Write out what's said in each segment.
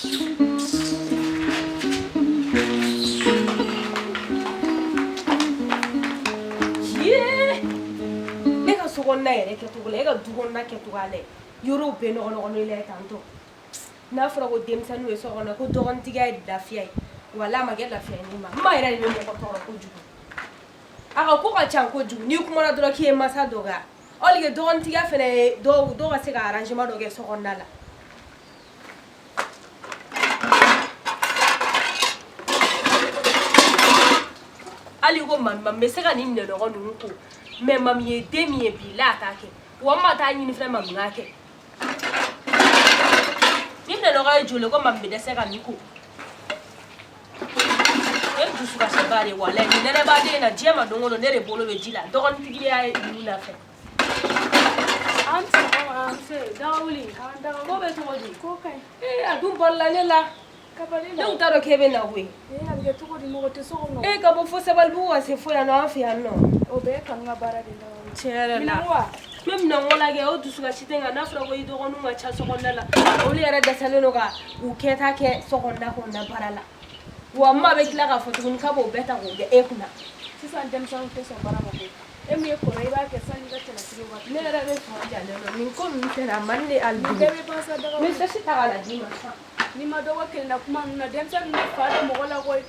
E ka sokɔnɔna yɛrɛ kɛcogo la, e ka du kɔnɔna kɛcogo la, yɔrɔw bɛɛ nɔgɔ nɔgɔlen la tantɔ. N'a fɔra ko denmisɛnninw ye so kɔnɔ, ko dɔgɔnintigiya ye lafiya ye, wala a ma kɛ lafiya ye ne ma. N ma yɛrɛ de bɛ mɔgɔ tɔɔrɔ kojugu, a ka ko ka ca kojugu. N'i kumana dɔrɔn k'i ye masa dɔgɔya, or que dɔgɔnintigiya fana ye dɔw dɔw ka se ka arrangement dɔ kɛ so kɔnɔna la. Hali ko mami, mami bɛ se ka nin minɛnɔgɔ ninnu ko, mais mami ye den min ye bi la, a t'a kɛ. Wa n ma taa ɲini fɛnɛ mami k'a kɛ. Ni minɛnɔgɔ ye joli, ko mami bɛ dɛsɛ ka nin ko. E dusukasiba de, walayi. Nin nɛnɛbaden in na, diɲɛ ma don o don, ne de bolo bɛ ji la dɔgɔnintigiya ye ninnu nafɛ. An sɔgɔma. Nse, Dagawuli. An daga. Ko bɛ cogo di? Ko ka ɲi. Ee, a dun balila ne la. Kabali Ne la. tun t'a dɔn k'e bɛ na koyi. Ee, a bɛ kɛ cogo di, mɔgɔ tɛ so kɔnɔ? E ka bɔ fo Sabalibugu ka se fo yan nɔ, an fɛ yan nɔ. O bɛɛ ye kanu ka baara de ye, Dagawuli. Tiɲɛ yɛrɛ la. Minɛn wa? N bɛ minɛnko lajɛ, o dusukasi tɛ n kan. N'a fɔra ko i dɔgɔninw ka ca so kɔnɔna la, olu yɛrɛ dɛsɛlen don ka u kɛta kɛ so kɔnɔna kɔnɔna baara la. Wa n ma bɛ tila k'a fɔ tuguni k'a b'o bɛɛ ta k'o kɛ e kunna. Sisan denmisɛnninw tɛ sɔn baara ma koyi. E min ye kɔrɔ ye, i b'a kɛ sani i ka cɛlasigi waati. Ne yɛrɛ bɛ sɔn jalen don nin ko ninnu tɛ, a man di ne hali Nin bi. bɛɛ bɛ ban sa, N bɛ Dagawuli. sasi ta ka na d'i ma sisan. N'i ma dɔ bɔ kelenna kuma ninnu na, denmisɛnnin bɛ fa da mɔgɔ la koyi.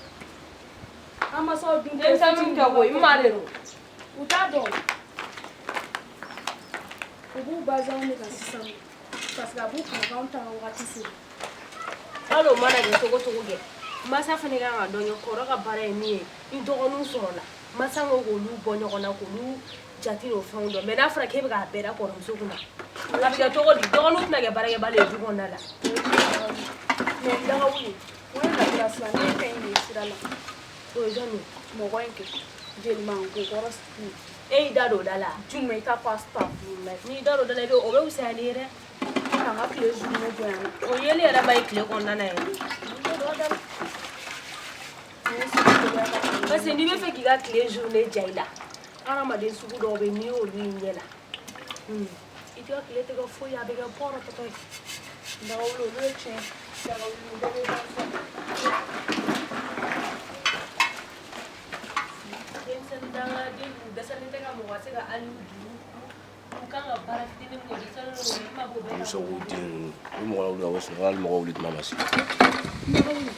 An masaw dun tɛ. Denmisɛnninw tɛ koyi, n ma de don. U t'a dɔn. U b'u basé anw de kan sisan parce que a b'u kunna k'anw ta wagati sera. Hali o mana kɛ cogo cogo kɛ, masa fana kan ka dɔn kɛ kɔrɔ ka baara ye min ye. Ni dɔgɔninw sɔrɔla, masa ko k'olu bɔ ɲɔgɔn na, k'olu jate n'o fɛnw dɔn. Mais n'a fɔra k'e bɛ k'a bɛɛ da kɔrɔmuso kunna, a bɛ kɛ cogo di? Dɔgɔninw tɛna kɛ baarakɛbali ye du kɔnɔna la. Mais Dagawuli, o ye labila sisan, ne ye fɛn in de ye sira la. O ye jɔn ye? Mɔgɔ in kɛ jeliman ko kɔrɔ. E y'i da don o da la? Jumɛn i t'a fɔ astafurulayi. N'i da don o da la, i bɛ o bɛ fisaya n'i ye dɛ. Ka n ka tile journée jɔ yan nɔ. O yeli yɛrɛ ma ɲi tile kɔnɔna na yɛrɛ. Parce que n'i bɛ fɛ k'i ka tile journée diya i la, hadamaden sugu dɔw bɛ yen, n'i y'olu y'i ɲɛ la, i t'i ka tile tɛ kɛ foyi ye, a bɛ kɛ pɔrɔtɔtɔ ye. Dagawuli, olu ye tiɲɛ. Dagawuli, nin bɛɛ bɛ ban sa. Denmisɛnnin dangaden ninnu dɛsɛlen tɛ ka mɔgɔ se ka hali juru u kan ka baara fitinin min kɛ, u dɛsɛlen don, i ma b'o bɛɛ ta. Muso k'u den ninnu, u bɛ mɔgɔ lawuli ka bɔ sunɔgɔ la, hali mɔgɔ wuli tuma ma se. Dagawuli,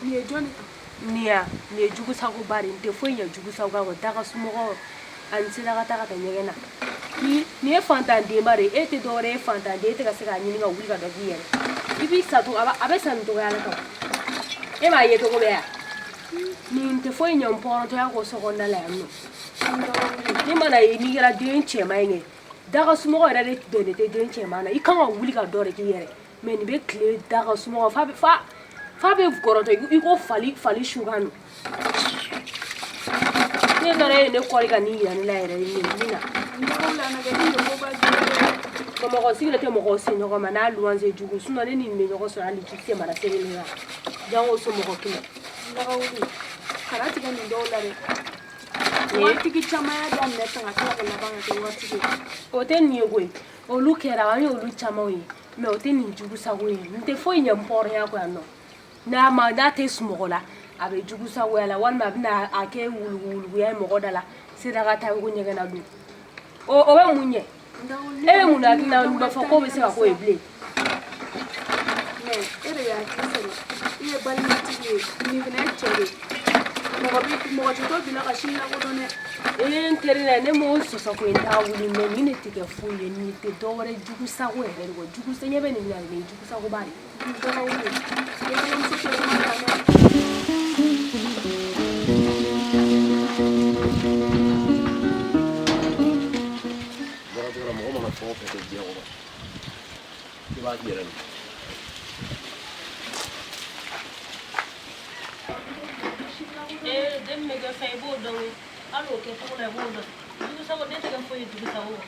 nin ye jɔn de ta? Nin ya, nin ye jugu sagoba de ye. Nin tɛ foyi ɲɛ jugu sago kɔ. Daga sunɔgɔ ani sera ka taa ka taa ɲɛgɛn na. Nin ye fantandenba de ye. E tɛ dɔwɛrɛ ye, fantanden, e tɛ ka se k'a ɲini ka wuli ka dɔ k'i yɛrɛ. I b'i sa to a bɛ sa nin cogoya la tan. E b'a ye cogo bɛɛ yan. Nin tɛ foyi ɲɛ n pɔrɔntɔya kɔ so kɔnɔna la yan nɔ. Ni mana ye, n'i kɛra den cɛman ye kɛ, daga sunɔgɔ yɛrɛ de bɛnnen tɛ den cɛman na. I kan ka wuli ka dɔ de k'i yɛrɛ. Mais nin bɛ tile daga sunɔgɔ f'a bɛ fa f'a bɛ gɔrɔntɔ i ko fali fali sukan don. Ne taara e ye ne kɔri ka nin yira ne la yɛrɛ, nin min na. Dagawuli, a na kɛ ni nin koba jugu ye. Bamakɔ sigilen tɛ mɔgɔw se ɲɔgɔn ma n'a luwanse jugu. Sinon ne ni nin bɛ ɲɔgɔn sɔrɔ hali ji tɛ mara seli la. Jango somɔgɔ kelen. Dagawuli, kana tigɛ nin dɔw la dɛ. Waritigi caman y'a daminɛ tan ka tila ka laban ka kɛ waritigi ye. O tɛ nin ye koyi. Olu kɛra, an y'olu camanw ye. Mais o tɛ nin jugu sago ye. Nin tɛ foyi ɲɛ n hɔrɔnya kɔ yan nɔ. N'a ma, n'a tɛ sunɔgɔ la, a bɛ jugu sagoya la, walima a bɛna a kɛ wuluwuluya ye mɔgɔ da la. Sera ka taa ko ɲɛgɛn na dun. O bɛ mun ɲɛ? E bɛ mun hakilina b'a fɔ k'o bɛ se ka k'o ye bilen? Mais e de ye hakili sɔrɔ, i ye balimatigi ye, nin fana ye cɛ de ye. Mɔgɔ bi mɔgɔ tɛ to bi la ka sini lakodɔn dɛ. Ee, n teri la, ne m'o sɔsɔ ko n t'a wuli, mais nin de tɛ kɛ foyi ye. Nin tɛ dɔwɛrɛ, jugu sago yɛrɛ de kɔ. Jugu ɲɛ bɛ nin na, nin ye jugu sagoba de ye. Dagawuli, i balimamuso tɛ kuma ta dɛ. Diɲɛlatigɛ la, mɔgɔ mana fɛn o fɛn kɛ diɲɛ kɔnɔ, i b'a k'i yɛrɛ de. Ee, den min bɛ kɛ fɛn, i b'o dɔn koyi. Hali o kɛcogo la, i b'o dɔn. Jugu sago, den tɛ kɛ foyi ye jugu sago kɔ.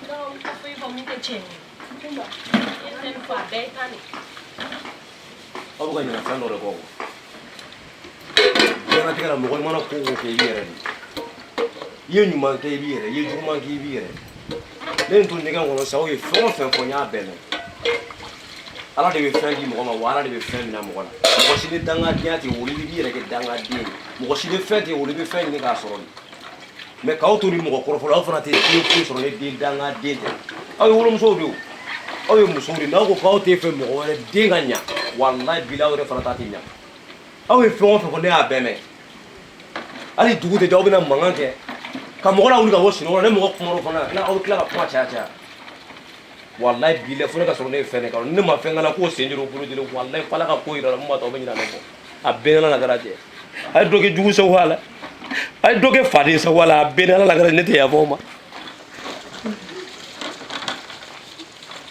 Dɔw tɛ foyi fɔ min tɛ tiɲɛ ye. E fɛn min fɔ, a bɛɛ ye tan de. Aw bɛ ka ɲinɛ fɛn dɔ de kɔ. Diɲɛlatigɛ la, mɔgɔ i mana ko o ko kɛ, i b'i yɛrɛ de. I ye ɲuman kɛ, i b'i yɛrɛ. I ye juguman kɛ, i b'i yɛrɛ. Ne ye n to ɲɛgɛn kɔnɔ sa, aw ye fɛn o fɛn fɔ, n y'a bɛɛ mɛn. Ala de bɛ fɛn di mɔgɔ ma, wa Ala de bɛ fɛn minɛ mɔgɔ la. Mɔgɔ si ni dangadenya tɛ wolo, i b'i yɛrɛ kɛ dangaden ye. Mɔgɔ si ni fɛn tɛ wolo, i bɛ fɛn ɲini k'a sɔrɔ de. Mais k'aw to ni mɔgɔ kɔrɔfɔ la, aw fana tɛ den foyi sɔrɔ ni den dangaden tɛ. Aw ye wolomusow de ye o, aw ye musow de ye. N'aw ko k'aw tɛ fɛ mɔgɔ wɛrɛ den ka ɲa, walayi bilayi aw yɛrɛ fana ta tɛ ɲa. Aw ye fɛn o fɛn fɔ, ne y'a bɛɛ mɛn. Hali dugu tɛ jɛ, aw bɛna mankan kɛ ka mɔgɔ lawuli ka bɔ sunɔgɔ la. Ne mɔgɔ kumar'o fana na, aw bɛ tila ka kuma caya caya. Walayi bilayi, fo ne ka sɔrɔ ne ye fɛn de k'a la. Ni ne ma fɛn k'a la k'o sen juru bolo jeli, walayi f'Ala ka ko yira la, mun b'a to aw bɛ ɲinɛ ne kɔ. A bɛɛ n'Ala lakara cɛ. A ye dɔ kɛ jugu sago a la, a ye dɔ kɛ faden sago a la, a bɛɛ n'Ala lakara, ne tɛ yafa o ma.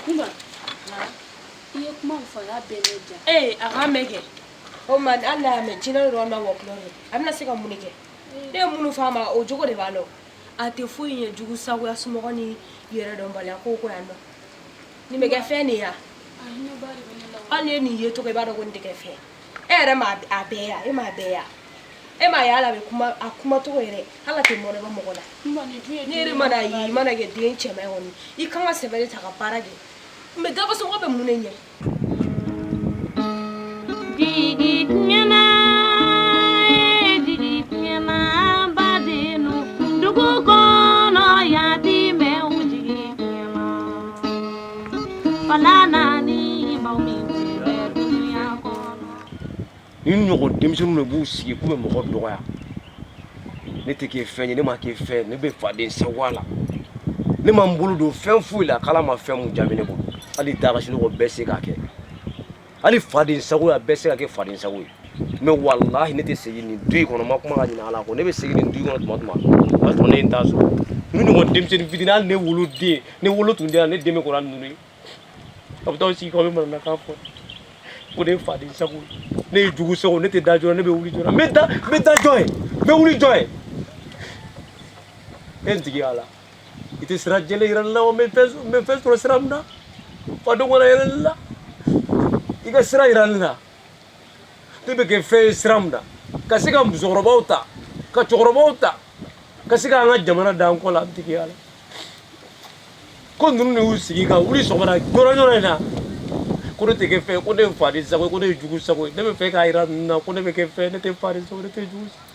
Kunba, i ye kuma min fɔ, a y'a bɛɛ mɛn ja. Ee, a k'a mɛn kɛ. O ma, hali n'a y'a mɛn, jinɛ de don, walima wɔkulɔ don, a bɛna se ka mun de kɛ? Ne ye minnu fɔ a ma, o jogo de b'a la o. A tɛ foyi ɲɛ jugu sagoya somɔgɔ ni yɛrɛdɔnbaliya ko ko yan nɔ. Nin bɛ kɛ fɛn de ye wa? Hali ni ye nin ye cogo, i b'a dɔn ko nin tɛ kɛ fɛn. E yɛrɛ ma a bɛɛ ya, e m'a bɛɛ ya, e m'a ye hali a bɛ kuma, a kuma cogo yɛrɛ, hali a tɛ mɔnɛ bɔ mɔgɔ la. Ne yɛrɛ mana ye, i mana kɛ den cɛman ye kɔni, i kan ka sɛbɛ de ta ka baara kɛ. Mais dabasomɔgɔ bɛ mun de ɲɛ? Jigi tiɲɛna, jigi tiɲɛna, badennu dugu kɔnɔ yatimɛw jigi tiɲɛna. Fala naani baw min bɛ dunuya kɔnɔ. Ni ɲɔgɔn denmisɛnninw de b'u sigi k'u bɛ mɔgɔ dɔgɔya. Ne tɛ kɛ fɛn ye, ne ma kɛ fɛn ye, ne bɛ faden sagoya la. Ne ma n bolo don fɛn foyi la k'Ala ma fɛn mun jaabi ne bolo. Hali daga sunɔgɔ bɛɛ se k'a kɛ, hali faden sagoya bɛɛ se ka kɛ faden sago ye. Mais walahi ne tɛ segin nin du in kɔnɔ, ma kuma ka ɲinɛ Ala kɔ. Ne bɛ segin nin du in kɔnɔ tuma tuma, o y'a sɔrɔ ne ye n ta sɔrɔ. Ni ɲɔgɔn denmisɛnnin fitinin, hali ne woloden, ne wolo tun tɛ yan, ne den bɛ kɔrɔ ninnu ye. A bɛ taa sigi k'aw bɛ manamanakan fɔ ko ne ye faden sago ye, ne ye jugu sago, ne tɛ da joona, ne bɛ wuli joona. N bɛ da, n bɛ da jɔn ye, n bɛ wuli jɔn ye? E n tigi Ala, i tɛ sira jɛlen yira ne la wa? N bɛ fɛn sɔrɔ sira min na, fadenw kana yɛlɛ ne la. I ka sira yira ne la, ne bɛ kɛ fɛn ye sira min na, ka se ka musokɔrɔbaw ta, ka cɛkɔrɔbaw ta, ka se k'an ka jamana d'an kɔ la. N tigi Ala, ko ninnu de y'u sigi ka wuli sɔgɔmada joona joona in na ko ne tɛ kɛ fɛn ye, ko ne ye faden sago ye, ko ne ye jugu sago ye. Ne bɛ fɛ k'a yira ninnu na ko ne bɛ kɛ fɛn ye, ne tɛ faden sago, ne tɛ jugu sago.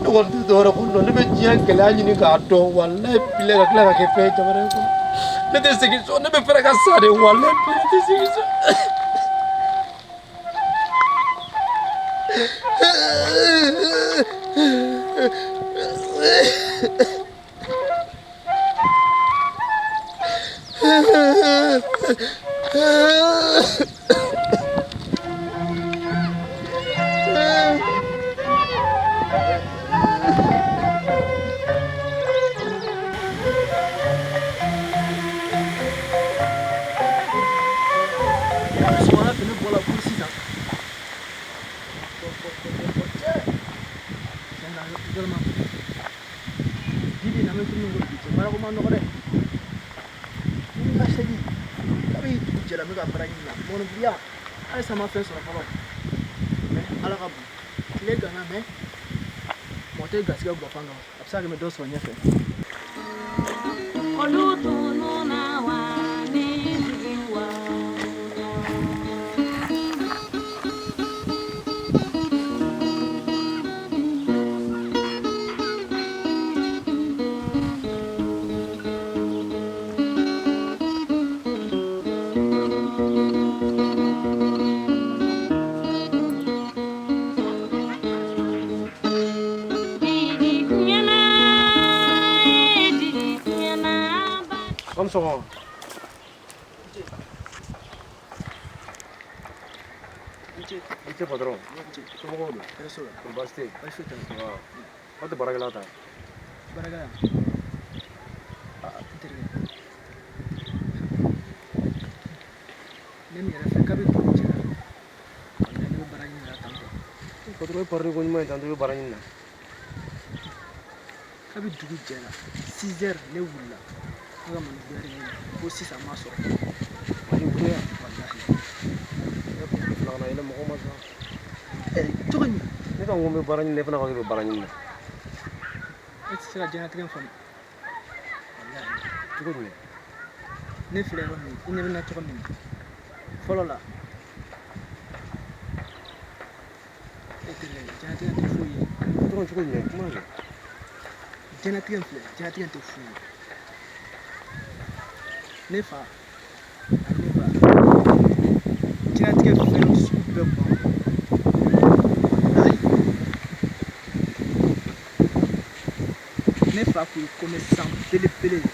Ne kɔni tɛ dɔwɛrɛ ko dɔn, ne bɛ diɲɛ gɛlɛya ɲini k'a dɔn. Walayi bilayi, ka tila ka kɛ fɛn ye jamana in kɔnɔ. Ne tɛ segin so, ne bɛ fɛrɛ ka sa de. Walayi bilayi, ne tɛ segin so. Sɔgɔmada fɛ ne bɔra ko sisan. Tiɲɛ na, vraiment, bi bi in na an bɛ dumuni ko bi cɛ, baarako ma nɔgɔ dɛ. Ni ka segin kabi dugu jɛra, n bɛ ka baara ɲini na mɔgɔninfinya, halisa n ma fɛn sɔrɔ fɔlɔ. Mais Ala ka bon, tile ganna, mais mɔgɔ tɛ garisɛgɛ bɔ fan dɔn, a bɛ se ka kɛ n bɛ dɔ sɔrɔ ɲɛfɛ. Olu tununna wa ni jigi wa. Jigi tiɲɛna, jigi tiɲɛna. Aw ni sɔgɔma. I ce patron. Somɔgɔw don? Kɔri baasi tɛ yen? Nba. Aw tɛ baarakɛla ta? Baarakɛla? Aa, n terikɛ, ne min yɛrɛ filɛ, kabi dugu jɛra, walayi ne bɛ baara ɲini na tan tɔ. Patron, e pari ko ɲuman ye tan to, i bɛ baara ɲini na. Kabi dugu jɛra 6 heures ne wulila, ne ka mandiya de ɲini fo sisan n m'a sɔrɔ. Mali bonya. Walahi. E fila kana yɛlɛ mɔgɔ ma sa. Cogo jumɛn? Ne ka n ko n bɛ baara ɲini na, e fana ko k'e bɛ baara ɲini na. E tɛ se ka diɲɛlatigɛ in faamu. Walahi. Cogo jumɛn? Ne filɛ yɔrɔ min, i ɲɛ bɛ n na cogo min na. Fɔlɔ la. E terikɛ, diɲɛlatigɛ tɛ foyi ye. Patron, cogo jumɛn? Kuma kɛ. Diɲɛlatigɛ in filɛ, diɲɛlatigɛ in tɛ foyi ye. Ne fa ani ne ba, diɲɛlatigɛ fɛn sugu bɛɛ kun b'an bolo. Walahi. Ne fa kun ye commerçant belebele ye.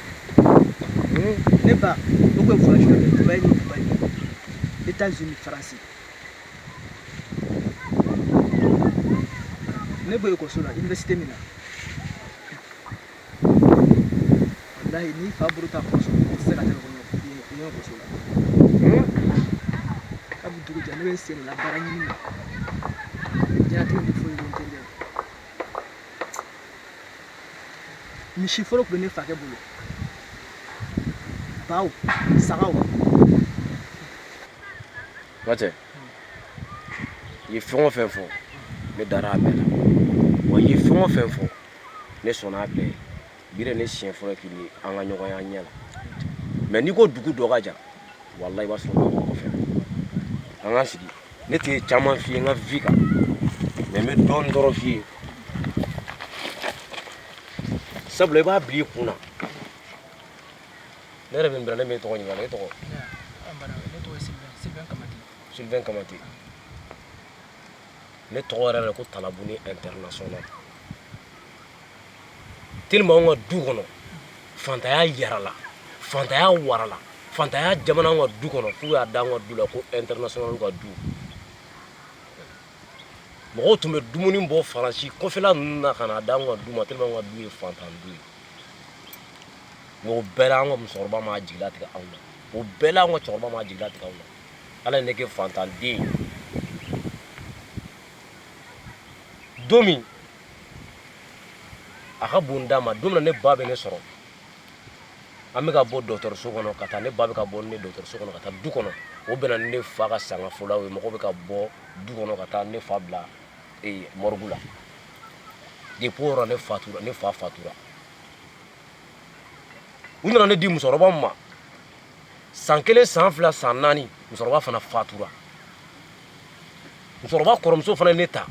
Ne ba, o kun ye voyage kɛ Dubaï ni Dubaï, États-Unis, Faransi. Ne bɔ ekɔliso la, université min na. Walahi, n'i fa bolo t'a kɔ sɔrɔ, i tɛ se ka taa yen ekɔliso la. Kabi dugu jɛ, ne bɛ n sen de la baara ɲini na. Diɲɛlatigɛ tɛ foyi ye n terikɛ. Misi fɔlɔ tun bɛ ne fakɛ bolo. Baw, sagaw. N ka cɛ, i ye fɛn o fɛn fɔ, ne dara a bɛɛ la. Wa i ye fɛn o fɛn fɔ, ne sɔnna a bɛɛ ye. Bi de ne siɲɛ fɔlɔ k'i ni an ka ɲɔgɔn ye ɲɛ la. Mais n'i ko dugu dɔ ka jan, walahi i b'a sɔrɔ dɔ b'o kɔfɛ. An k'an sigi. Ne tɛ caman f'i ye n ka vie kan, mais n bɛ dɔɔnin dɔrɔn f'i ye. Sabula i b'a bila i kun na. Ne yɛrɛ bɛ n bila, ne m'e tɔgɔ ɲininka, e tɔgɔ? Ne tɔgɔ ye Sylvain, Sylvain Kamate. Sylvain Kamate. Ne tɔgɔ yɛrɛ yɛrɛ ko Talabuni international. Tellement anw ka du kɔnɔ, fantanya yarala, fantanya warala, fantanya jamana anw ka du kɔnɔ, f'u y'a da anw ka du la ko international ka du. Mɔgɔw tun bɛ dumuni bɔ Faransi kɔfɛla ninnu na ka na da anw ka du ma, tellement anw ka du ye fantan du ye. Mais o bɛɛ la, an ka musokɔrɔba m'a jigi latigɛ anw na. O bɛɛ la, an ka cɛkɔrɔba m'a jigi latigɛ anw na. Ala ye ne kɛ fantanden ye. Don min a ka bon d'a ma, don min na ne ba bɛ ne sɔrɔ, an bɛ ka bɔ dɔgɔtɔrɔso kɔnɔ ka taa, ne ba bɛ ka bɔ ne dɔgɔtɔrɔso kɔnɔ ka taa du kɔnɔ. O bɛnna ni ne fa ka sangafolaw ye, mɔgɔw bɛ ka bɔ du kɔnɔ ka taa ne fa bila morgue la. Depuis o yɔrɔ ne fatura, ne fa fatura. U nana ne di musokɔrɔba min ma, san 1, san 2, san 4, musokɔrɔba fana fatura. Musokɔrɔba kɔrɔmuso fana ye ne ta,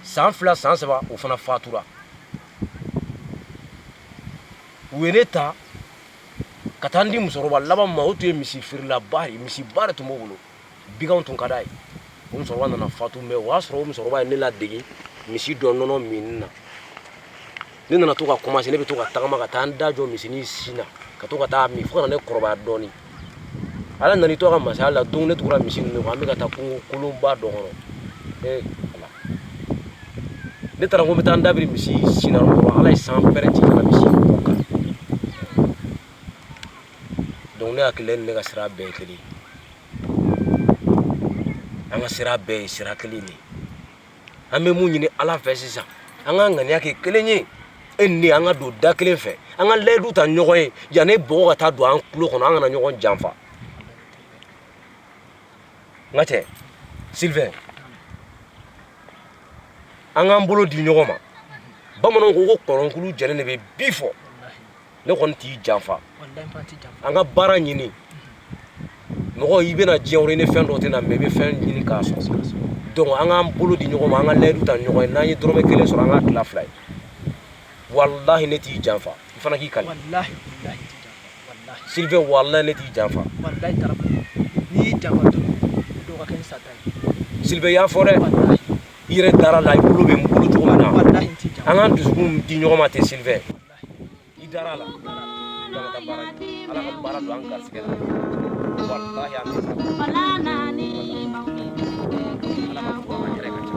san 2, san 3, o fana fatura. U ye ne ta ka taa n di musokɔrɔba laban ma, o tun ye misi feerelaba ye, misiba de tun b'o bolo, biganw tun ka d'a ye. O musokɔrɔba nana fatu, mais o y'a sɔrɔ o musokɔrɔba ye ne ladege misi dɔ nɔnɔ minni na. Ne nana to ka commencer, ne bɛ to ka tagama ka taa n da jɔ misinin sin na, ka to ka taa min fo ka na ne kɔrɔbaya dɔɔni. Ala nana i to a ka masaya la, don ne tugura misi ninnu kɔ, an bɛ ka taa kungo kolonba dɔ kɔnɔ. Ala, ne taara ko n bɛ taa n dabiri misi sin na yɔrɔ min, Ala ye san pɛrɛn ci ka na misi kɔ kan. Donc ne hakili la, e ni ne ka sira bɛɛ ye kelen ye. An ka sira bɛɛ ye sira kelen de ye. An bɛ mun ɲini Ala fɛ sisan, an ka ŋaniya kɛ kelen ye. E ni ne, an ka don da kelen fɛ, an ka layidu ta ɲɔgɔn ye, yanni bɔgɔ ka taa don an tulo kɔnɔ, an kana ɲɔgɔn janfa. N ka cɛ Sylvain, an k'an bolo di ɲɔgɔn ma. Bamananw ko ko kɔnɔnkulu jɛlen de bɛ bi fɔ. Ne kɔni t'i janfa. An ka baara ɲini. Mɔgɔ i bɛna diɲɛ kɔnɔ, i ni fɛn dɔ tɛ na, mais i bɛ fɛn ɲini k'a sɔrɔ. Donc an k'an bolo di ɲɔgɔn ma, an ka layidu ta ɲɔgɔn ye, n'an ye dɔrɔmɛ kelen sɔrɔ, an k'a tila fila ye. Walahi ne t'i janfa, i fana k'i kali. Walahi, walahi t'i janfa. Walahi. Sylvain, walahi ne t'i janfa. Walahi Taraba, n'i y'i janfa don min, o dɔ ka kɛ ni sata ye. Sylvain, i y'a fɔ dɛ. Walahi. I yɛrɛ dara la, i bolo bɛ n bolo cogo min na. Walahi n t'i janfa. An k'an dusukun di ɲɔgɔn ma ten Sylvain. I dara la. Ala ka baara ɲɛ. Ala ka baara don an garisɛgɛ la. Walahi an tɛ sa. Ala ka bɔ an ka hɛrɛ ka ca.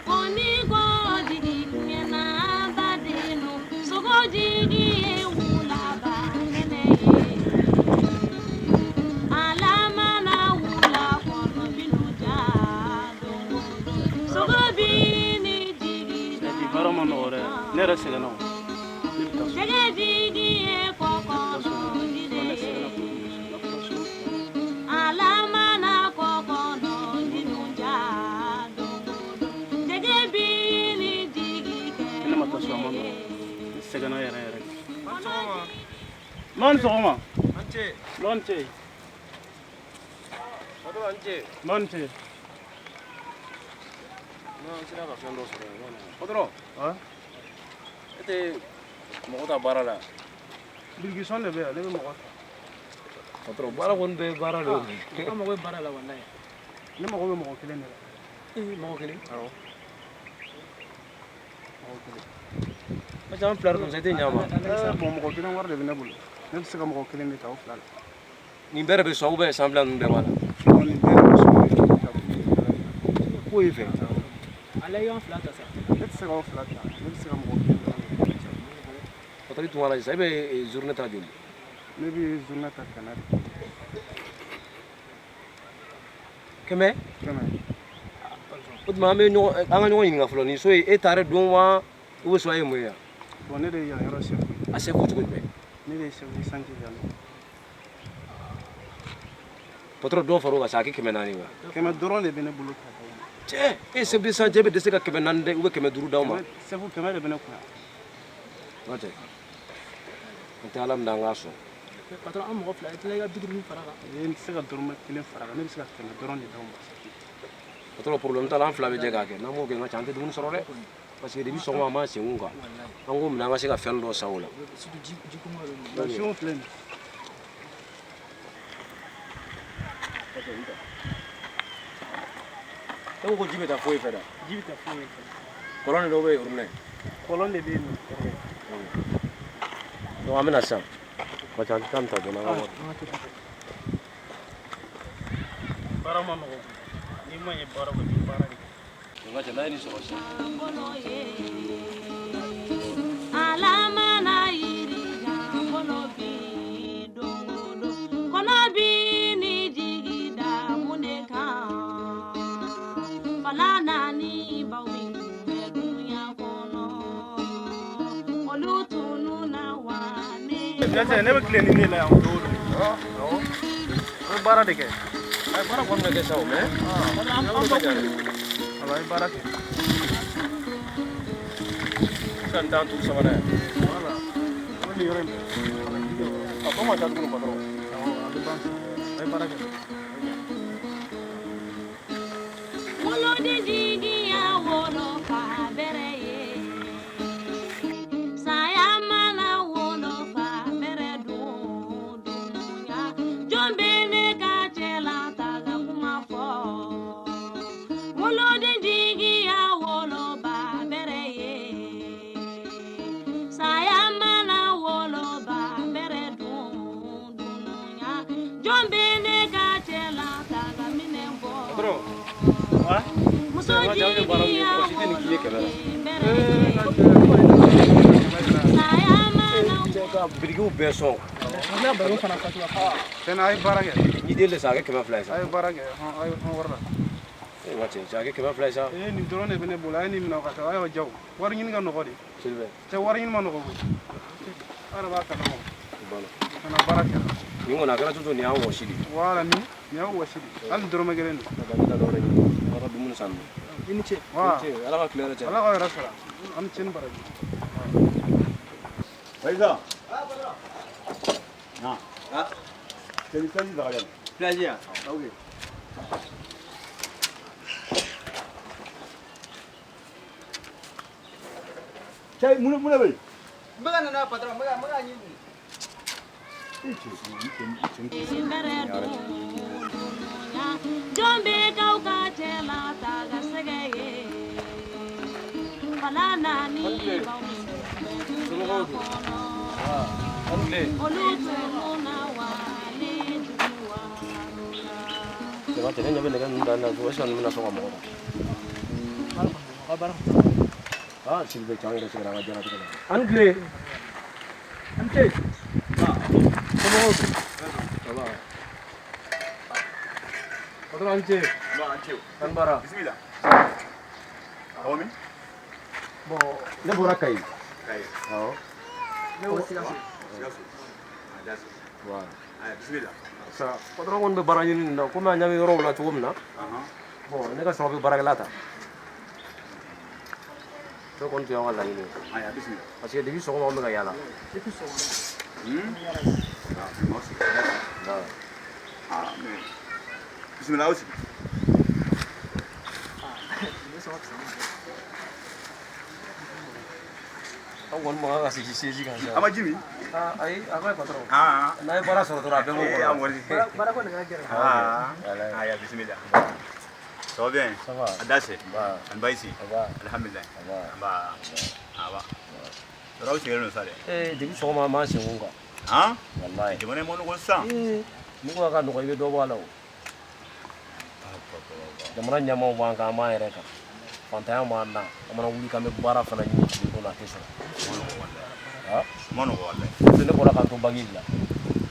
Oni go ye. Ala mana wula kɔnɔ binu ja don o don. Sogo bi ni jigi da. Bi baara ma nɔgɔ dɛ, ne yɛrɛ sɛgɛnna o. Ne bɛ taa so. Jɛgɛ jigi ye kɔkɔ ji de Ne ye. sɛgɛnna kojugu. Ne bɛ taa so. Ala mana kɔkɔ jinu ja don o don. Jɛgɛ bi ni jigi kɛ Ne ma taa so, a ma mun nɔgɔ. ye. Ne sɛgɛnna yɛrɛ yɛrɛ de. Ma ni sɔgɔma. An ce. Ma ni ce. Patron, an ce. Ma ni ce. Non, n sera ka fɛn dɔ sɔrɔ yan. Patron, Ah, e tɛ mɔgɔ ta baara la yan? Birikisɔn de bɛ yan, ne bɛ mɔgɔ ta. Patron, baara kɔni bɛɛ ye baara de ye. An mago bɛ baara la walayi. Ne mago bɛ mɔgɔ kelen de la. Ee, mɔgɔ kelen. Awɔ. Mɔgɔ kelen. Parce que an fila de don sa, i tɛ ɲa ma. Bon, mɔgɔ kelen wari de bɛ ne bolo. Ne bɛ se ka mɔgɔ kelen de ta o fila la. Nin bɛɛ de bɛ sɔn ou bien san fila ninnu bɛɛ b'a la? Bon, nin bɛɛ de bɛ sɔn. Ko y'i fɛ. Ala y'an fila ta sa. Ne tɛ se k'aw fila ta. Ne bɛ se ka mɔgɔ kelen dɔrɔn de ta. Patron, i tun b'a la sisan, e bɛ journée ta joli? Ne bɛ journée ta 100 de. 100? 100. O tuma an bɛ ɲɔgɔn, an ka ɲɔgɔn ɲininka fɔlɔ, nin so in e taara don wa ou bien so ye mun ye yan? Bon, ne de ye yan yɔrɔ chef ye. A chef cogo jumɛn? Ne de ye chef de chantier yan nɔ. Patron, dɔ far'o kan sa, a kɛ 400 wa? 100 dɔrɔn de bɛ ne bolo ka d'aw ma. Cɛ, e chef de chantier bɛ dɛsɛ ka 400 dɛ ou bien 500 d'aw ma? Chef, 100 de bɛ ne kun yan. N'o tɛ, an tɛ Ala minɛ an k'a sɔn. Patron, an mɔgɔ fila, i tila i ka 50 fara kan. N tɛ se ka dɔrɔmɛ kelen fara kan, ne bɛ se ka 100 dɔrɔn de d'aw ma. Patron, problème t'a la, an fila bɛ jɛ k'a kɛ. N'an m'o kɛ, n ka ca, an tɛ dumuni sɔrɔ dɛ. Parce que depuis sɔgɔma an b'an senkun kan. An k'o minɛ an ka se ka fɛn dɔ san o la. Surtout ji ji kɔngɔ bɛ mɔgɔ. Bon, siw filɛ nin ye. E ko ko ji bɛ taa foyi fɛ dɛ? Ji bɛ taa foyi fɛ. Kɔlɔn de dɔw bɛ yen robinet? Kɔlɔn de bɛ yen nɔ. Donc an bɛna sisan. Parce que an tɛ taa nin ta joona an ka wari. Baara ma nɔgɔ koyi. N'i ma ɲɛ baara kɔ, i bɛ baara de kɛ. N ka cɛ, n'a ye nin sɔrɔ sisan. Kolo ye. Ala mana yiri jan kolo bi don o don. Kɔnɔ bi ni jigi da mun de kan. Fala naani baw min tun bɛ dunuya kɔnɔ. Olu tununna wa ne. Cɛ, ne bɛ tile ni ne la yan don o don. Awɔ. An bɛ baara de kɛ. Ayi, baara kɔni bɛ kɛ sa o, mais An bɛ Ala ye baara kɛ. Sisan t'an tu sabanan ye. Voilà. O nin yɔrɔ in bɛɛ. A tɔ ma ca tuguni patron. Awɔ, a bɛ ban sisan. A ye baara kɛ. Woloden jigiya wolo fa bɛrɛ ye. Saya mana wolo fa bɛrɛ dun dunuya. Jɔn bɛ ne ka cɛ la ta ka kuma fɔ. Woloden jigiya wolo ba bɛrɛ ye. Saya mana wolo ba bɛrɛ dun dunuya. Jɔn bɛ ne ka cɛ la ta ka minɛ bɔ. Patron. Ouais. Muso N ka cɛ, an bɛ baara min kɛ, jigiya mɔgɔ si tɛ nin k'i ye 100 la. bɛrɛ ye. Saya mana Cɛ ka birikiw bɛɛ sɔn. An bɛ baro fana fatu a kan. Tiɲɛna, a ye baara kɛ. N'i den le sa, a kɛ 200 ye sa. A ye baara kɛ. Hɔn, a ye hɔn wari la. N ka cɛ, a kɛ 200 ye sa. Ee, nin dɔrɔn de bɛ ne bolo. A ye nin minɛ ka taa. A y'aw ja o. Wari ɲini ka nɔgɔ de. Sylvain, Cɛ, wari ɲini ma nɔgɔ koyi. Aw yɛrɛ b'a kalama. o banna. Ka na baara kɛ. Nin kɔni a kɛra cogo cogo nin y'an wɔsi de ye. Voilà, nin y'aw wɔsi de. Hali dɔrɔmɛ kelen don. N bɛ taa dɔ wɛrɛ ɲini. N ka taa dumuni san nɔ. I ni ce. Voilà. Cɛ, Ala ka tile hɛrɛ caya. Ala k'aw yɛrɛ sara. An ni ce ni baraji. Président. Non. Ah. C'est le service de la Plaisir. Ok. Cɛ, mun de bɛ yen? N bɛ ka na n'a ye patron, n bɛ ka ɲini. I cɛ, i cɛ. bɛrɛ dun dunuya. Jɔn bɛ k'aw ka cɛ la ta ka sɛgɛ ye. Fala naani baw min tun bɛ dunuya kɔnɔ. An tile. Olu tununna wa ne jigi waro la. Cɛ, n ka cɛ, ne ɲɛ bɛ nɛgɛ ninnu da la, est ce que ninnu bɛna sɔn ka mɔgɔ ta? Baara kɔni, a ka baara kɔni. Ah, Sylvain, cɛ, an yɛrɛ sɛgɛnna an ka diɲɛlatigɛ la. An tile. An ce. Somɔgɔw dun? Ça va. Patron, a ni ce. Non, an ce. An baara. Bisimila. Awɔ min? Bon, ne bɔra Kayi. Kayi. Awɔ. Ne bɔ Sikaso. Sikaso. A da so. Voilà. Aya, bisimila. Sa, patron kɔni bɛ baara ɲini nin na, komi an ɲɛ bɛ yɔrɔw la cogo min na. Bon, ne ka sɔrɔ bɛ baarakɛla ta. Ne kɔni tun y'aw ka laɲini ye. Aya, bisimila. Parce que depuis sɔgɔma an bɛ ka yaala. Depuis sɔgɔma. Ah, aw sigi. Ah, mais bisimila, aw sigi. Ne sɔgɔ fisama. Aw kɔni man kan ka sigi siège kan sa. A ma ji min? Ah, ayi, a ka ɲi patron. Ah. N'a ye baara sɔrɔ dɔrɔn a bɛɛ b'o Eh, an kɔnɔ. kɔni. Baara ko de ka gɛlɛn. Ah. Walayi. Aya, bisimila. Ça va bien? Ça va. A da se. Ba. An baasi. Ba. Alhamdulillah. Ba. Ba. Aba. Yɔrɔ aw sigilen don sa dɛ. Eh, depuis sɔgɔma an b'an senkun kan. Han? Walayi. Jamana in ma nɔgɔn sisan. Eh, n'i ko a ka nɔgɔn i bɛ dɔ bɔ a la o. Jamana ɲɛmaaw b'an kan, an b'an yɛrɛ kan. Fantanya b'an na, an mana wuli k'an bɛ baara fana ɲini tile kɔnɔ a tɛ sɔrɔ. Ah? Ma nɔgɔn walayi. Ne bɔra k'an to bagi de la.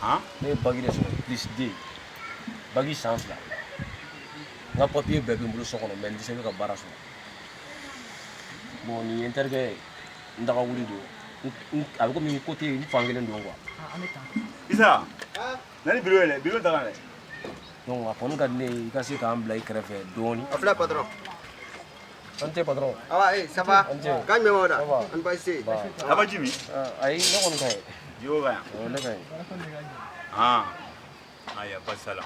Han? Ne ye bagi de sɔrɔ plus 2. Bagi san 2. N ka papiye bɛɛ bɛ n bolo so kɔnɔ mais n tɛ se ka baara sɔrɔ. Bon, nin ye n terikɛ ye, n daga wuli don. A bɛ komi n côté n fan kelen don quoi. An bɛ tan. Isa. Na ni bureau ye dɛ, bureau ta ka na dɛ. Donc a kɔni ka di ne ye i ka se k'an bila i kɛrɛfɛ dɔɔni. A filɛ patron. An tɛ patron. Awa, eh, ça va? An cɛ. Kan jumɛn b'aw da? Ça va. An baasi tɛ yen. Ba. A ma ji min? Ayi, ne kɔni ka ɲi. Ji ko ka ɲi. Awɔ, ne ka ɲi. Ah. Aya, baasi t'a la.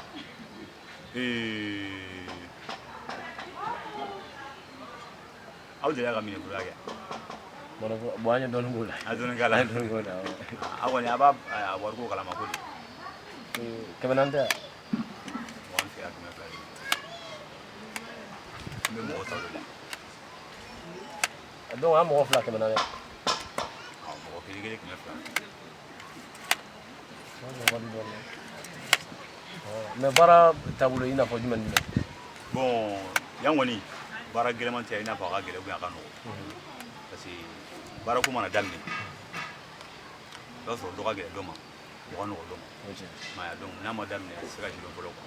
Eh. Aw delila ka minɛforoya kɛ? Bon, an ye dɔɔni k'o la. A dɔɔni k'a la. An ye dɔɔni k'o la, awɔ. Aw kɔni a b'a a wariko kalama ko de. 400 tɛ wa? Bon, an fɛ yan 200 de. An bɛ mɔgɔ ta o de la. Donc an mɔgɔ 2 400. Awɔ, mɔgɔ kelen kelen 200. Mais baara taabolo i n'a fɔ jumɛn ni jumɛn? Bon, yan kɔni baara gɛlɛman tɛ i n'a fɔ a ka gɛlɛn ou bien a ka nɔgɔn. Parce que baara ko mana daminɛ, i b'a sɔrɔ dɔ ka gɛlɛn dɔ ma, dɔ ka nɔgɔn dɔ ma. Mais donc n'a ma daminɛ a tɛ se ka si dɔn fɔlɔ quoi.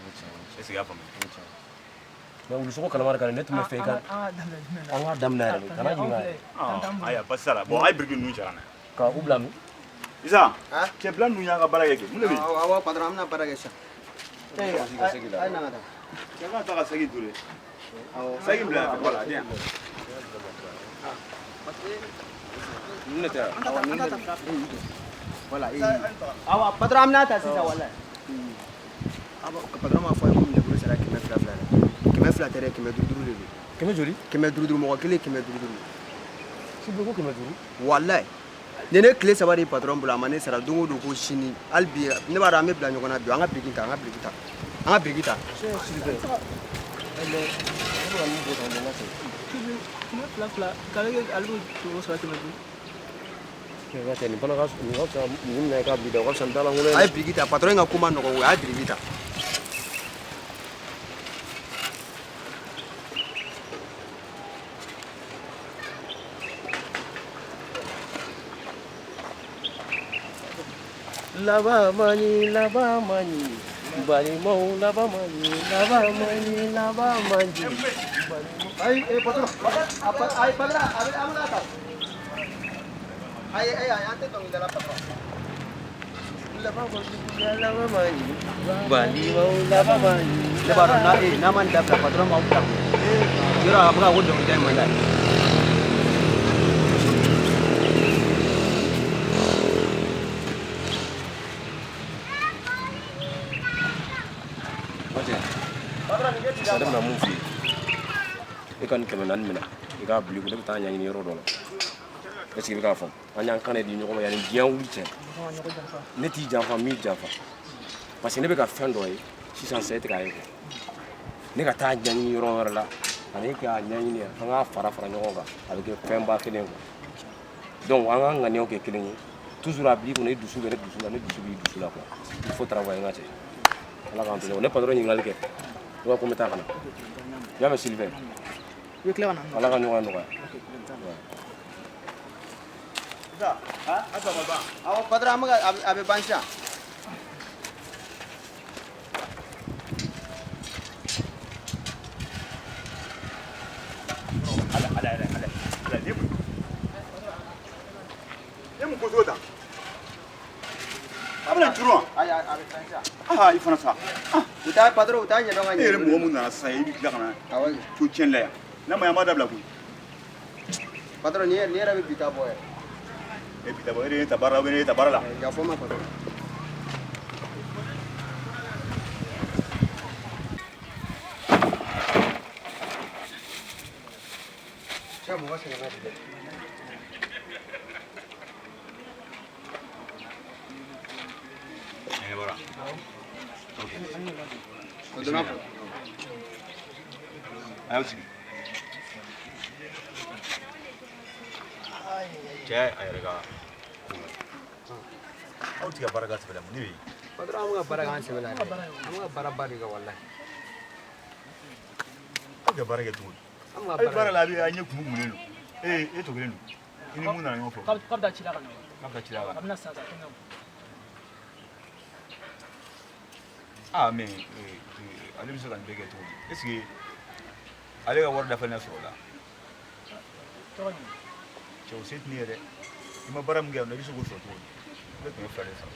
Est ce que i y'a faamuya? Mais wulusogo kalama de ka di ne tun bɛ fɛ i ka An an k'a daminɛ yɛrɛ de, kana ɲininka yɛrɛ. Ah, ayiwa baasi t'a la. Bon, a ye biriki ninnu cɛ ka na. Ka u bila min? Isa, cɛ bila ninnu y'an ka baara kɛ kɛ. Mun de bɛ yen? Awɔ, awɔ, patron, an bɛna baara kɛ sisan. Eh, a ye na ka taa. Cɛ kana taa ka saki to dɛ. Awɔ. Saki bila yan fɛ, voilà, di yan. Ninnu de tɛ wa? Awɔ, ninnu de bɛ yen. Voilà, eh. Awɔ, patron, an bɛna ta sisan walayi. Awɔ, patron m'a fɔ a ye ko minɛbolo sara 200 2 dɛ. 200 tɛ dɛ, 500 de don. Kɛmɛ joli? 500, mɔgɔ kelen 500. Sibi ko 500? Walayi. Ni ne tile 3 de patron bolo a ma ne sara don o don ko sini hali bi ne b'a dɔn an bɛ bila ɲɔgɔn na bi an ka biriki ta an ka biriki ta an ka biriki ta. Sibi. Mais ne bɛ ka min fɔ tan, n ka segin. 200 k'ale ale b'o sɔrɔ 500. Cɛ nin fana ka nin ka fisa nin minɛ i k'a bila i da o ka fisa ni dalankolon ye. A ye biriki ta patron in ka ko ma nɔgɔn koyi a ye biriki ta. Laban man ɲi, laban man ɲi. Balimaw laban man ɲi, laban man ɲi, laban man ɲi. Ayi, eh patron, ayi patron, a bɛ an bɛna ta. Ayi, ayi, an tɛ dɔnkili da la patron. Laban man ɲi, laban man ɲi. Balimaw laban man ɲi. Ne b'a dɔn n'a n'a ma nin dabila patron b'aw bila. Yɔrɔ a bɛ ka ko dɔnkilida in man d'a ye. Ne bɛna mun f'i ye, e ka nin 400 minɛ i k'a bila i kun, ne bɛ taa ɲɛɲini yɔrɔ dɔ la. Est ce que i bɛ k'a faamu? An y'an kan de di ɲɔgɔn ma yanni diɲɛ wuli cɛ. Ne t'i janfa, n m'i janfa. Parce que ne bɛ ka fɛn dɔ ye sisan sisan e tɛ k'a ye quoi. Ne ka taa ɲɛɲini yɔrɔ wɛrɛ la ani k'a ɲɛɲini an k'a fara fara ɲɔgɔn kan a bɛ kɛ fɛnba kelen quoi. Donc an k'an ŋaniyaw kɛ kelen ye. Toujours a bil'i kunna i dusu bɛ ne dusu la, ne dusu b'i dusu la quoi. Il faut travailler n ka cɛ. Ala k'an to ɲɔgɔn. Ne patron ɲininkali kɛ. I b'a ko n bɛ taa ka na. I y'a mɛn Sylvain? I bɛ tila ka na. Ala ka ɲɔgɔn nɔgɔya. Isa, a tɔ ma ban. Awɔ patron, an bɛ ka a bɛ ban sisan. A bɛna turu wa? Ayi, a bɛ fɛn sa. Aa, i fana sa. U t'a patron, u t'a ɲɛdɔn ka ɲɛ. E yɛrɛ mɔgɔ mun nana sisan, i bɛ tila ka na to tiɲɛni la yan. N'a ma ɲɛ, an b'a dabila koyi. Patron, nin yɛrɛ bɛ bi ta bɔ yɛrɛ. E bi ta bɔ, e de ye ne ta baara la, ou bien ne ye ta baara la? Yafa n ma patron. Cɛ, mɔgɔ sɛgɛnna bi dɛ. Ɲɛnabɔra. Ok. O donna. A y'aw sigi. Cɛ a yɛrɛ ka ko la. Aw tɛ ka baara kɛ sɛbɛ la, mun de bɛ yen? Patron, an bɛ ka baara kɛ an sɛbɛ la dɛ. An bɛ ka baaraba de kɛ walahi. Aw bɛ ka baara kɛ cogo di? An bɛ ka Aw bɛ baara baara la, a bɛ a ɲɛ kumu kumunen don. E tɔ kelen don. I ni mun nana ɲɔgɔn fɛ? K'a bɛ taa ci la ka na. K'a bɛ taa ci la ka na. A bɛna sisan sa, kɛnɛ. Ah, mais ale bɛ se ka nin bɛɛ kɛ cogo di? Est ce que ale ka wari dafalen sɔrɔ o la? Tɔgɔ jumɛn? Cɛ, o se tɛ ne ye dɛ. I ma baara min kɛ yan nɔ, i bɛ se k'o sɔrɔ cogo di? Ne 200 de sara.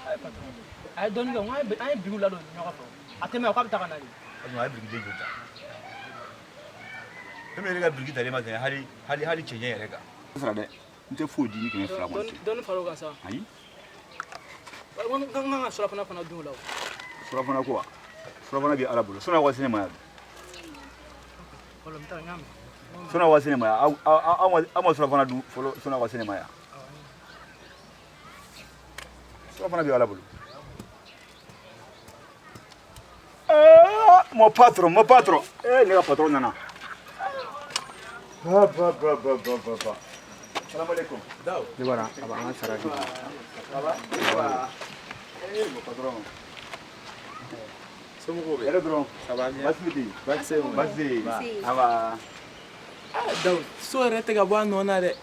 A ye patron. A ye dɔɔnin kɛ, n ko an ye birikiw ladon ɲɔgɔn fɛ. A tɛ mɛn, k'a bɛ taa ka na de. Patron, a ye birikiden joli ta? E min yɛrɛ ka biriki talen ma tɛmɛ hali hali hali cɛncɛn yɛrɛ kan. Sara dɛ. N tɛ foyi di ni 200 kɔni tɛ. Dɔɔnin far'o kan sa. Ayi. N kan ka surafana fana dun o la o. Surafana ko wa? Surafana bɛ Ala bolo. Sɔnni aw ka se ne ma yan. Problème t'a la, n y'a mɛn. Sɔnni aw ka se ne ma yan. Aw ma surafana dun fɔlɔ, sɔnni aw ka se ne ma yan. Surafana bɛ Ala bolo. Mon patron, mon patron. Eh, ne ka patron nana. Ba ba ba ba ba ba ba. Salam alaikum. Ne bɔra, a b'an ka sara di. Ça va? Eh, mon patron. Somɔgɔw bɛ? Yɛrɛ dɔrɔn. Ça va bien? Baasi tɛ yen. Baasi tɛ yen. Baasi tɛ yen. Aba. Dawu, so yɛrɛ tɛ ka bɔ a nɔ na dɛ.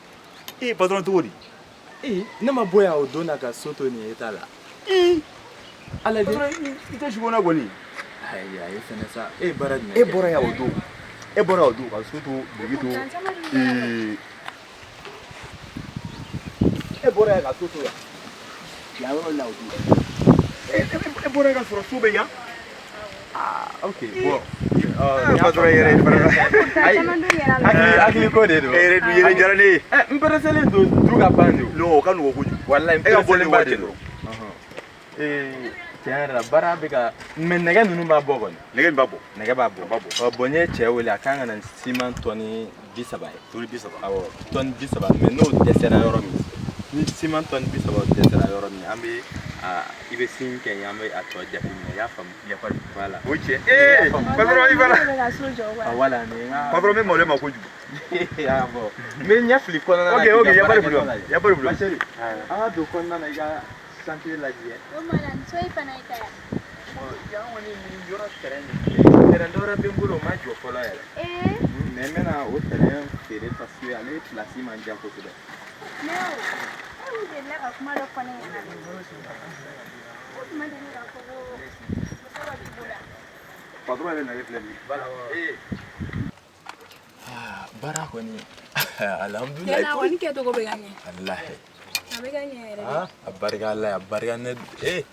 Eh, patron cogo di? Ee, ne ma bɔ yan o don na ka so to nin état la. Ee. Ala de. Patron, i tɛ sugo na kɔni. Ayi, a ye fɛnɛ sa. E ye baara jumɛn E kɛ? bɔra yan o don. E bɔra yan o don ka so to, biriki to. Ee. E bɔra yan ka so to yan. Yan yɔrɔ la o don. E bɔra yan ka sɔrɔ so bɛ yan. Ah, ok, bon. Patron yɛrɛ Ayi, hakili ko de don. E yɛrɛ dun yɛrɛ diyara ne ye. Ɛ, n pereselen don du ka ban de o. Non, o ka nɔgɔn kojugu. Walayi, n E ka bɔ ni pereselenba waati de don. dɔrɔn. Ee, tiɲɛ yɛrɛ la, baara bɛ ka, mais nɛgɛ ninnu b'a bɔ kɔni. Nɛgɛ in b'a bɔ. Nɛgɛ b'a bɔ. A b'a bɔ. Ɔ, bon, n ye cɛ wele, a kan ka na ni siman tɔni 30 ye. Tɔni 30. Awɔ, tɔni 30, mais n'o dɛsɛra yɔrɔ min, ni siman tɔni 30 dɛsɛra yɔrɔ min, an bɛ a, i bɛ sin kɛ yen, an bɛ a tɔ jateminɛ, i y'a faamu? Yafa de. Voilà. O cɛ. Ee, patron i fana. Ah, voilà, nin ye n ka. Patron bɛ malo ma kojugu. Ah, bon. N bɛ ɲɛ fili kɔnɔna na. Ok, ok, y a pas de problème. Y a pas de problème. Ma chérie, an ka don kɔnɔna na, i ka chantier lajɛ. O ma na, so in fana ye ta ye. Yan kɔni nin yɔrɔ terrain nin filɛ, terrain dɔ wɛrɛ bɛ n bolo, o ma jɔ fɔlɔ yɛrɛ. Ee. Mais n bɛna o terrain feere parce que ale place man jan kosɛbɛ. Ne o, e kun delila ka kuma dɔ fɔ ne ɲɛna dɛ. E kun ma deli k'a fɔ ko muso dɔ b'i bolo wa? Patron yɛrɛ nalen filɛ nin ye. Voilà. Ee. Ah, baara kɔni, alhamdulilayi. Tiɲɛna, a kɔni kɛcogo bɛ ka ɲɛ. Walahi. A bɛ ka ɲɛ yɛrɛ de. Ah, a barika Ala ye, a barika ne, ee.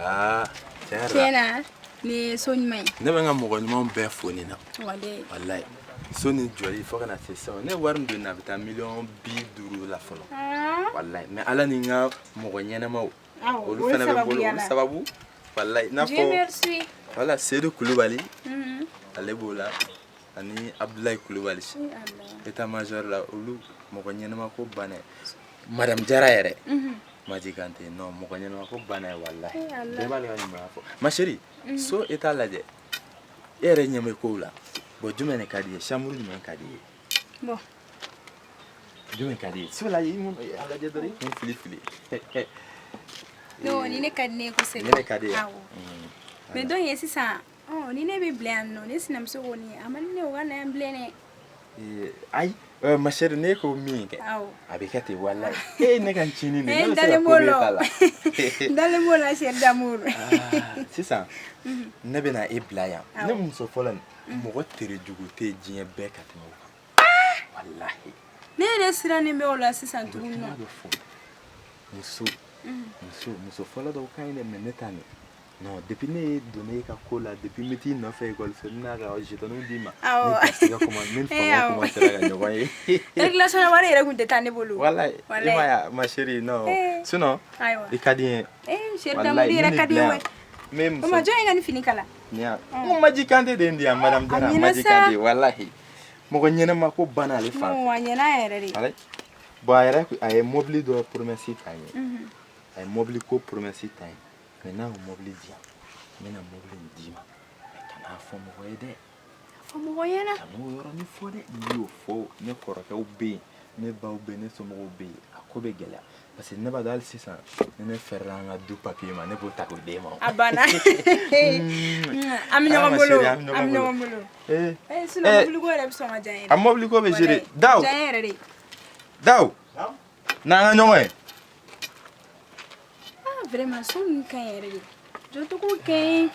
Ah, tiɲɛ yɛrɛ la. Tiɲɛna, nin ye so ɲuman ye. Ne bɛ n ka mɔgɔ ɲumanw bɛɛ fo nin na. Walayi. Walayi. So ni jɔli fo ka na se sisan, ne ye wari min don nin na, a bɛ taa 50 miliyɔn la fɔlɔ. Walayi, mais Ala ni n ka mɔgɔ ɲɛnɛmaw. Awɔ, Olu o fana bɛ n bolo, sababuya olu la. sababu. Walayi, i n'a Dieu fɔ. merci. Voilà, Seydou Kulubali. Ale b'o la. Ani Abdoulaye Kulubali. Eh Allah. État major la, olu mɔgɔ ɲɛnɛma ko banna ye. Madame Jara yɛrɛ. Maji Kante, non, mɔgɔ ɲɛnɛma ko banna ye walahi. Eh Allah. Bɛɛ b'ale ka ɲumanya fɔ. Ma chérie, so e t'a lajɛ. E yɛrɛ ɲɛ bɛ kow la. Bon, jumɛn de ka di i ye? Chambre jumɛn ka di i ye? Bon. Jumɛn ka di i ye? So lajɛ, i mun a lajɛ dɔrɔn, i kun fili fili. Non, ni ne ka di ne ye kosɛbɛ. Ni ne ka di ye. Awɔ. Mais donc sisan, ɔ ni ne bɛ bila yan nɔ, ne sinamuso kɔni, a man di ne ye o ka na yan bilen dɛ. Ee, ayi, ma chérie, ne ko min kɛ. Awɔ. A bɛ kɛ ten walayi. E ye ne ka ncinin de ye, Eh, ne n bɛ se ka dalen ko b'o b'e la. ta la. N dalen b'o la, chérie d'amour. Ah, sisan ne bɛna e bila yan. Ne muso fɔlɔ nin, mɔgɔ tere jugu tɛ diɲɛ bɛɛ ka tɛmɛ o kan. Walahi. Ne yɛrɛ sirannen bɛ o la sisan tuguni Kuma nɔ. bɛ fɔ, muso Muso fɔlɔ dɔw ka ɲi dɛ, mais ne t'a nin. Non, depuis ne donna e ka ko la, depuis n bɛ t'i nɔfɛ ekɔliso, n bɛna ka jeton d'i ma. Awɔ. Ne garisɛgɛ commence, ne ni faamaw commencera ka ɲɔgɔn ye. Régulation na wari yɛrɛ kun tɛ taa ne bolo. Walayi, i ma ye wa, ma chérie, non. Eh. Sinon, Ayiwa. i ka di n ye. Eh, chérie Walayi, Damudu yɛrɛ ne ka di n bila ye. yan. N bɛ O muso. ma jɔn ye ka nin fini kala? Nin yan. N ko Maji Kante de ye nin di yan, madame Jara, A ɲɛna Maji sa. Kante, walahi. Mɔgɔ ɲɛnama ko banna ale fan fɛ. Non, a ɲɛna yɛrɛ de. Walayi. Bon, a yɛrɛ a ye mobili dɔ promesse ta n ye. A ye mobili ko promesse ta n ye. Mais n'a y'o mobili di yan, n bɛna mobili in d'i ma. Mais kan'a fɔ mɔgɔ ye dɛ. Fɔ mɔgɔ ɲɛna. Kan'o yɔrɔnin fɔ dɛ. N'i y'o fɔ, ne kɔrɔkɛw bɛ yen, ne baw bɛ yen, ne somɔgɔw bɛ yen, a ko bɛ gɛlɛya. Parce que ne b'a dɔn hali sisan, ni ne fɛrɛla an ka du papier ma, ne b'o ta k'o d'e ma. A banna. An bɛ Ah, ɲɔgɔn ma bolo. chérie, an bɛ An bɛ ɲɔgɔn ɲɔgɔn bolo. bolo. Eh, Eh, sinon eh, mobili ko yɛrɛ bɛ sɔn ka diya n ye. A mobili ko bɛ gérer. Walayi, Daw. diya n ye yɛrɛ de. Daw. N'an ka ɲɔgɔn ye. Ah, vraiment so ninnu ka ɲi yɛrɛ de. Jɔcogo ka ɲi.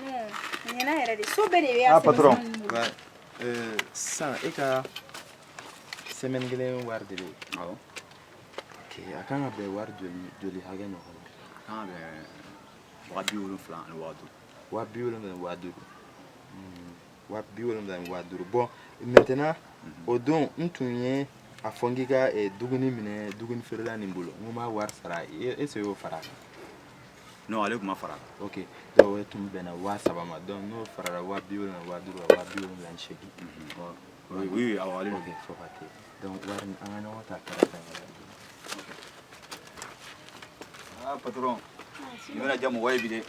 Non, a ɲɛna yɛrɛ de. So bɛɛ de bɛ Ah, a patron. sɛbɛn ninnu bolo. Ouais. Sisan e ka semaine kelen wari de bɛ yen. Awɔ. Ok, a kan ka bɛn wari joli joli hakɛ ɲɔgɔn ma? A kan ka bɛn 75 000. 75 000. 75 000. Bon, maintenant, o don n tun ye a fɔ n k'i ka dumuni minɛ dumuni feerela nin bolo. N ko n b'a wari sara. Est ce que i y'o fara a kan? Non, ale tun ma fara a kan. Ok, donc o tun bɛnna 3000 ma. Donc n'o farala 75 000 kan, 78 000. Oui, oui, awɔ, ale de. Ok, fo ka te. Donc wari nin an ka ɲɔgɔn ta kɛrɛfɛ. Ah, patron. Nin bɛna diya mɔgɔ ye bi dɛ.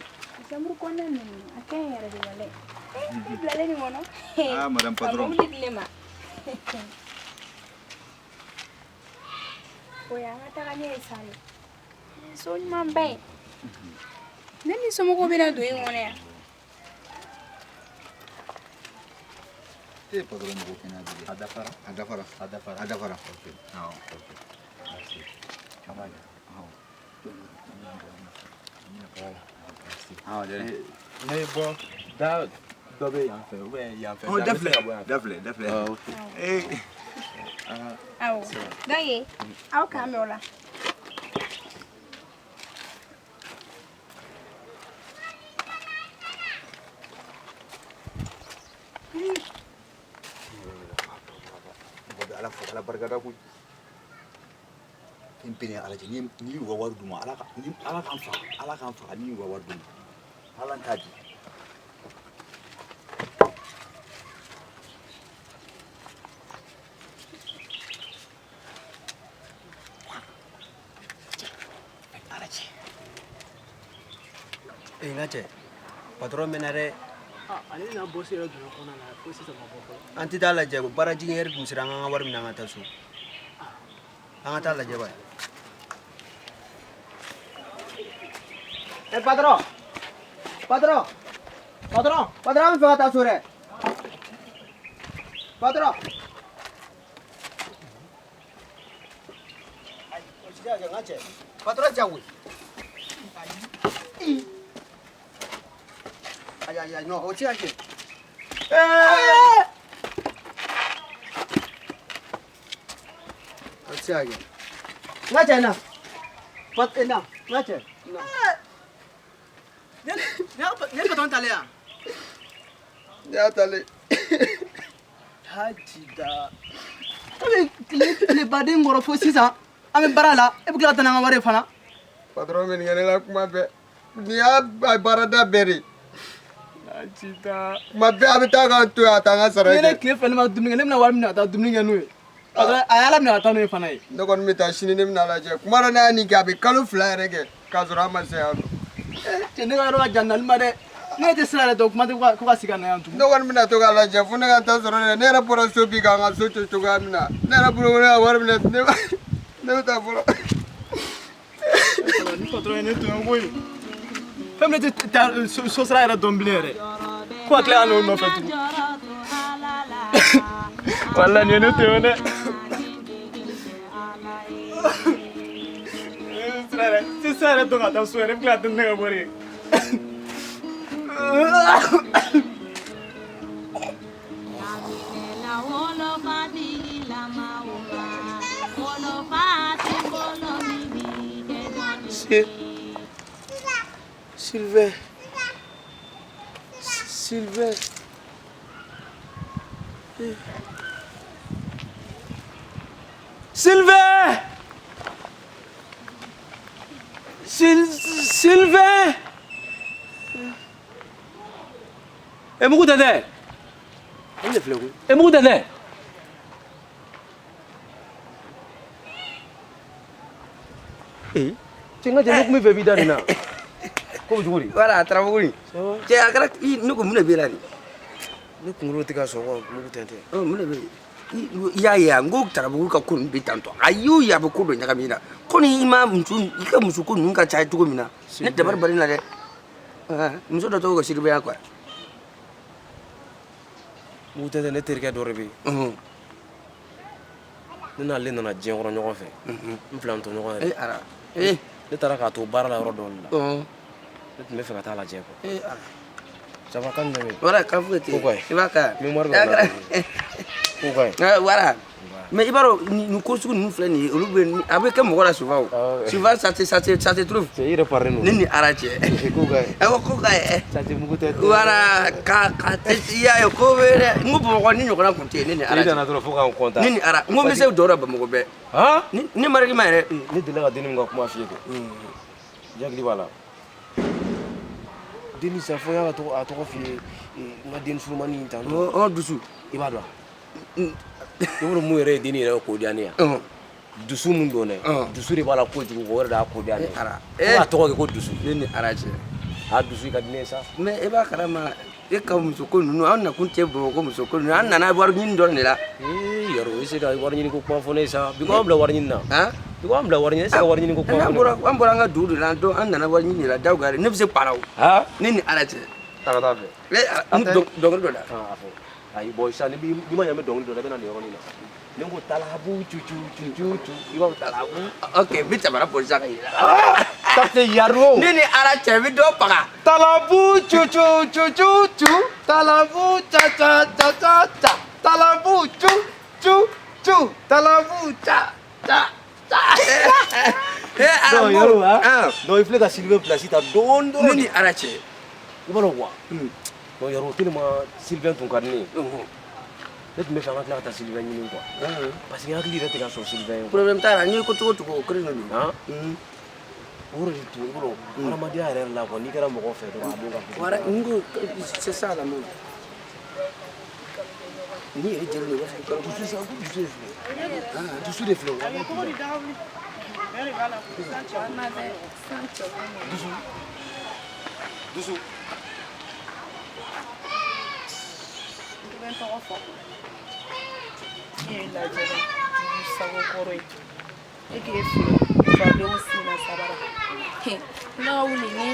Chambre kɔnɔna ninnu a ka ɲi yɛrɛ de walayi. Eh, e bilalen nin kɔnɔ. Ah, madame Ka patron. mobili di ne ma. O y'an ka taga ɲɛ ye sa de. Nin ye so ɲumanba ye. Ne ni somɔgɔw bɛna don in kɔnɔ yan. E patron mɔgɔ kɛnɛya bi dɛ. A dafara? A dafara. A dafara. A dafara. Ok. Awɔ. Ok. Merci. An b'a kɛ. Awɔ. Voilà. Merci. Ah, de rien. Ne bɔ da dɔ bɛ yan fɛ ou bien yan fɛ. Oh, Da da bɛ se filɛ, ka bɔ yan fɛ. da filɛ, da filɛ. Ah, ok. Eh. Ah, Awɔ. c'est bon. Donc aw k'an bɛn o la. Mɔgɔ bɛ Ala fo Ala barikada koyi. Fɛn bɛɛ ni Ala cɛ n'i y'u ka wari d'u ma Ala ka ni Ala k'an faga Ala k'an faga n'i y'u ka wari d'u ma Ala t'a di. Ala cɛ. Ee n ka cɛ, patron mɛnna dɛ. Ah, ale n'a bɔsi yɛrɛ donna kɔnɔna na fo sisan ma bɔ fɔlɔ. An tɛ taa lajɛ baara jigin heure tun sera an k'an ka wari minɛ an ka taa so. An ka taa lajɛ ba. Eh patron, patron, patron, patron an bɛ fɛ ka taa so dɛ. Patron. Ayi, o ti se ka kɛ n ka cɛ. Patron jagoyi. Ayi. Ayi ayi ayi non o ti se ka kɛ. O ti se ka kɛ. N ka cɛ na. Pat na n ka cɛ. Na. Ne patron talen yan. Ne y'a talen. Haji da. E bɛ tile tile baden kɔrɔ fo sisan an bɛ baara la e bɛ tila ka taa n'an ka wari ye fana. Patron bɛ nin kɛ ne la kuma bɛɛ. Nin y'a baarada bɛɛ de ye. Haji da. Kuma bɛɛ a bɛ taa k'an to yan a t'an ka sara Ni ne kɛ. tile fila ne ma dumuni kɛ ne bɛna wari minɛ ka taa dumuni kɛ n'o ye. Patron a y'ala minɛ ka taa n'o ye fana ye. Ne kɔni bɛ taa sini ne bɛna lajɛ kuma dɔ n'a ye nin kɛ a bɛ kalo 2 yɛrɛ kɛ k'a sɔrɔ a ma se yan nɔ. Cɛ ne ka yɔrɔ ka jan nali ma dɛ. Ne tɛ sira yɛrɛ dɔn kuma tɛ ko ka sigi ka na yan tugun. Ne kɔni bɛna to k'a lajɛ fo ne ka taa sɔrɔ dɛ ne yɛrɛ bɔra so bi k'an ka so to cogoya min na ne yɛrɛ bolo ko ne ka wari minɛ ne bɛ taa fɔlɔ. Ni patron ye ne tɔɲɔ koyi. Fɛn min ne tɛ taa so sira yɛrɛ dɔn bilen yɛrɛ. Ko ka tila ka n'o nɔfɛ tugun. Walahi nin ye ne tɔɲɔ dɛ. Sira yɛrɛ tɛ sira yɛrɛ dɔn ka taa so yɛrɛ i bɛ tila ka taa ni ne ka wari ye. Sylvain. Sylvain. Sylvain. Sylvain. E mugu tɛ dɛ. Ne filɛ koyi. E mugu tɛ dɛ. Ee, cɛ n ka cɛ ne kun bɛ fɛ b'i da nin na. Ko bɛ cogo di? Voilà, Taramɔgɔ. Cɛ a kɛra i ne ko mun de b'e la nin? Ne kunkolo tɛ ka sɔn ka mugu tɛntɛn. Ɔ mun de bɛ yen? I y'a ye a n ko Taramɔgɔ ka ko ninnu bɛ tan tɔ. A y'o ye a bɛ ko dɔ ɲagami i la. Ko ni i ma muso i ka muso ko ninnu ka ca cogo min na. Ne dabali banna la dɛ. Muso dɔ tɔgɔ ko Siribeya quoi. Mugu tɛntɛn ne terikɛ dɔ de bɛ yen. Ne n'ale nana diɲɛ kɔnɔ ɲɔgɔn fɛ. N fila to ɲɔgɔn yɛrɛ. Ala. Ne taara k'a to baara la yɔrɔ dɔ de la. Ne tun bɛ fɛ ka taa lajɛ quoi. Ala. Ça va kan jumɛn bɛ yen? Voilà, kan foyi tɛ yen. Ko ka ɲi. I b'a kɛ. Mémoire bɛ na. Ko ka ɲi. Voilà. Mais i b'a dɔn nin ko sugu ninnu filɛ nin ye olu bɛ a bɛ kɛ mɔgɔ la souvent o. Souvent ça te trouve. Cɛ i yɛrɛ paré don. Ne ni Ala cɛ. Ko ka ɲi. Awɔ ko ka ɲi. Ça te mugu tɛ. Voilà ka ka i y'a ye ko bɛ dɛ n ko Bamakɔ ni ɲɔgɔnna kun tɛ yen ne ni Ala I cɛ. nana dɔrɔn fo k'an content. Ne ni Ala n ko n bɛ se dɔw la Bamakɔ bɛɛ. Han? Ne ma ma yɛrɛ. Ne delila ka denni min ka kuma f'i ye kɛ. I hakili b'a la. Denni sa fo n y'a tɔgɔ a tɔgɔ f'i ye n ka denni surumani in tan. Ɔ dusu. I b'a dɔn wa? I b'a dɔn mun yɛrɛ ye denni yɛrɛ ko diya ne ye wa? Dusu mun don dɛ. Dusu de b'a la kojugu o yɛrɛ de y'a ko diya ne ye. Fo k'a tɔgɔ kɛ ko dusu. Ne ni Ala cɛ. A dusu ka di ne ye sa. Mais e b'a kalama e ka muso ko ninnu an nakun tɛ Bamakɔ muso ko ninnu an nana wari ɲini dɔrɔn de la. Ee yɔrɔ i se ka wari ɲini ko kuma fɔ ne ye sa. Bi ko an bila wari ɲini na. Bi ko an bila wari ɲini e se ka wari ɲini ko kuma fɔ ne ye. An bɔra an ka dugu de la donc an nana wari ɲini de la Dawugare ne bɛ se para o. Ne ni Ala cɛ. Taa ka taa fɛ. Dɔnkili dɔ da. A fɔ. Ayi bon sisan ni ma ɲɛ n bɛ dɔnkili dɔ da i bɛ na nin yɔrɔnin na. Ne ko talabu cu cu cu cu cu i b'a fɔ talabu. Ok n bɛ samara bɔ sisan ka yira. Ça c'est Yaro. Ne ni Ala cɛ n bɛ dɔ faga. Talabu cu cu cu cu cu talabu ca ca ca ca ca talabu cu cu cu talabu ca ca ca. Non Yaro ah. Non i filɛ ka Sylvain place ta dɔɔni dɔrɔn. Ne ni Ala cɛ. I b'a dɔn quoi. Non Yaro tellement Sylvain tun ka di ne ye. Ne tun bɛ fɛ an ka tila ka taa Sylvain ɲini quoi. Parce que n hakili yɛrɛ tɛ ka sɔn Sylvain ye. Problème t'a la n'i ko cogo cogo o kelen de don. O yɛrɛ de tun i b'a dɔn hadamadenya yɛrɛ la quoi n'i kɛra mɔgɔ fɛ dɔrɔn a don ka fɔ. Voilà n ko c'est ça la même. Ni yɛrɛ jɛlen don i b'a fɔ ko dusu sa ko dusu de filɛ. Dusu de filɛ o. Dusu. Dusu. I bɛ n tɔgɔ fɔ. Ne ye lajɛ jugu sago kɔrɔ ye. E k'e filɛ fadenw sin na sabara. Dawuli ni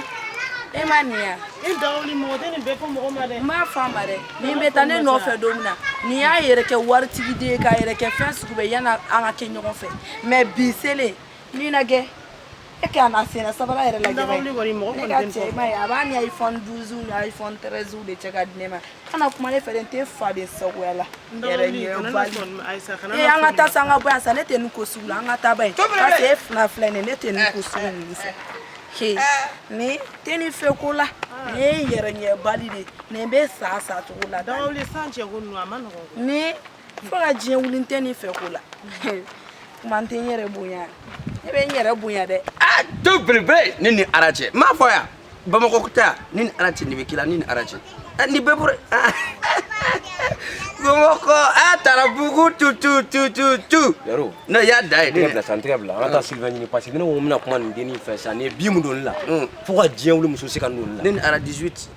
e ma nin ya? E Dawuli mɔgɔ tɛ nin bɛɛ fɔ mɔgɔ ma dɛ. N b'a fɔ a ma dɛ. Nin bɛ taa ne nɔfɛ don min na nin y'a yɛrɛ kɛ waritigi den ye k'a yɛrɛ kɛ fɛn sugu bɛɛ yanni an ka kɛ ɲɔgɔn fɛ. Mais bi selen ni na kɛ e k'a na senna sabara yɛrɛ lajɛ Dawuli kɔni mɔgɔ ne kɔni ka tɛ nin cɛ fɔ. i m'a ye a b'a ni iPhone 12 ni iPhone 13 de cɛ ka di ne ma. Kana kuma ne fɛ dɛ n tɛ faden sagoya la. Yɛrɛ Dawuli kana na ɲɛbali. sɔn Ayisa kana Ee na an ka sɔn taa sa an ka bɔ yan sa ne tɛ nin ko sugu la an ka taa ba ye. Parce que e fila filɛ nin ye ne tɛ nin ko sugu ninnu fɛ. He ni tɛ nin fɛ ko la nin ye yɛrɛ ɲɛbali de ye nin bɛ sa sa cogo la. Dawuli san cɛ ko ninnu a ma nɔgɔn koyi. Ni fo ka diɲɛ wuli n tɛ nin fɛ ko la. Kuma n tɛ n yɛrɛ bonya ne bɛ n yɛrɛ bonya dɛ. Ah to belebele ne ni Ala cɛ n m'a fɔ yan Bamakɔ tɛ yan ne ni Ala cɛ nin bɛ k'i la ne ni Ala cɛ nin bɛɛ bɔra Bamakɔ a taara bugu tu tu tu tu tu. Yaro. Ne y'a da ye. N tɛgɛ bila sa n tɛgɛ bila an ka taa Sylvain ɲini parce que ne ko n bɛna kuma nin dennin fɛ sa nin ye bin mun don ne la. Fo ka diɲɛ wuli muso se ka nin don ne la. Ne ni Ala 18.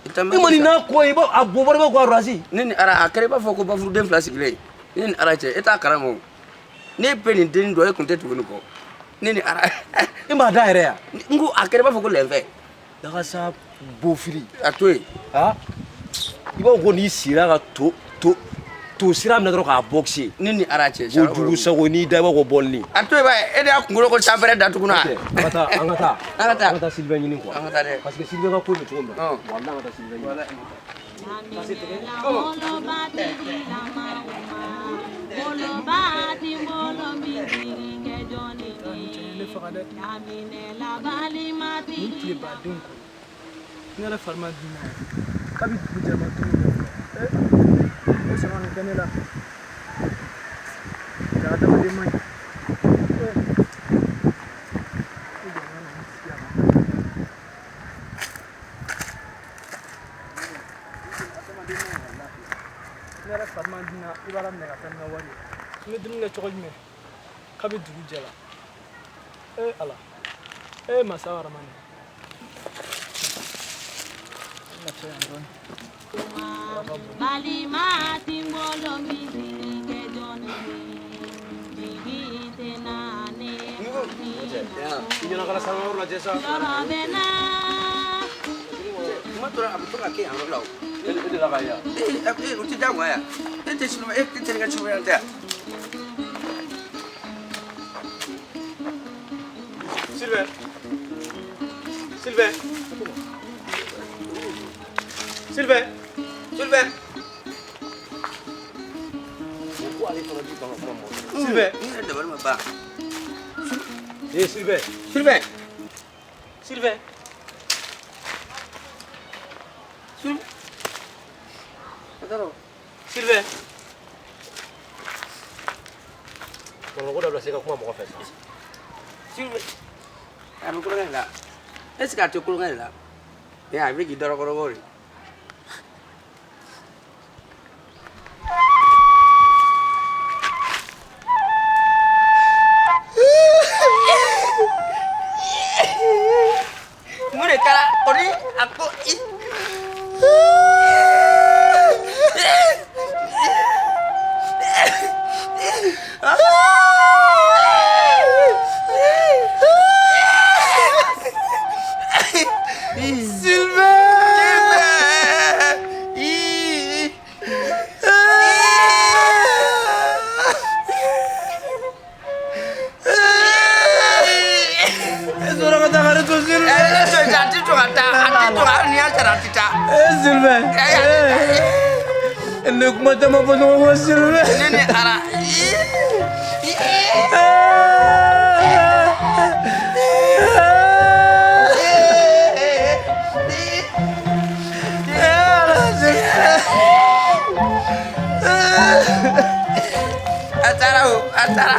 E ma nin n'a kɔ ye i b'a a bɔ bɔra i b'a fɔ ko arasi. Ne ni Ala a kɛra i b'a fɔ ko bafuruden fila sigilen ne ni Ala cɛ e t'a kalama o ne bɛ nin dennin dɔn e kun tɛ tugu nin kɔ ne ni Ala. E m'a da yɛrɛ ya. N ko a kɛra i b'a fɔ ko lɛnfɛ. Dagasa bofili. A to yen. Ah i b'a fɔ ko n'i sira ka to to to sira minɛ dɔrɔn k'a boxer. Ne ni Ala cɛ. Ko jugu sago n'i da i b'a fɔ ko bɔlini. A to yen ba e de y'a kunkolo ko sanfɛrɛ datugu na. An ka taa an ka taa. An ka taa an ka taa Sylvain ɲini quoi. An ka taa dɛ. Parce que Sylvain ka ko bɛ cogo min na. Walahi an ka taa Sylvain ɲini. Boloba ti bolo min jigi kɛ jɔnni ye. Ne faga dɛ. Nin tilebadenw kɔnɔ ne yɛrɛ fari ma dun na kabi dugu jɛra ma dumuni kɛ fɔlɔ. E sama nin kɛ ne la ja adamaden man ɲi. E jɔ n ka na n sigi a kan. Adamaden man ɲi walahi. Ne yɛrɛ fari ma dun na i b'a laminɛ ka taa ni n ka wari ye. N bɛ dumuni kɛ cogo jumɛn kabi dugu jɛra? E Ala, e masa Aramani. N lafiya yan dɔɔni. Balima ti n bolo min jigi kɛ jɔnni ye jigi tɛ na ne I ɲɛna kana sanga yɔrɔ lajɛ sa. yɔrɔ bɛ na. Kuma dɔ la a bɛ to ka kɛ yan yɔrɔ la o. E delila k'a ye wa? Ee, o tɛ diyagoya yan. E tɛ sinima, e tɛ ne ka surveillant tɛ yan. Sylvain. Sylvain. Sylvain. Sylvain. Ko ale fana b'i ban ka kuma mɔgɔ fɛ. Sylvain. N yɛrɛ dabali ma ban. Eh Sylvain. Sylvain. Sylvain. Sylvain. Sylvain. Kɔlɔlɔ dabila sa i ka kuma mɔgɔ fɛ sa. Sylvain. A bɛ kulonkɛ de la. Est ce que a tɛ kulonkɛ de la? Ee, a bɛ k'i dɔrɔkɔrɔbɔ de. Mun de kɛra o ni a ko i. Sylvain. Ne kuma caman fɔ ɲɔgɔn kɔ Sylvain. Ne ni ara. A taara o, a taara.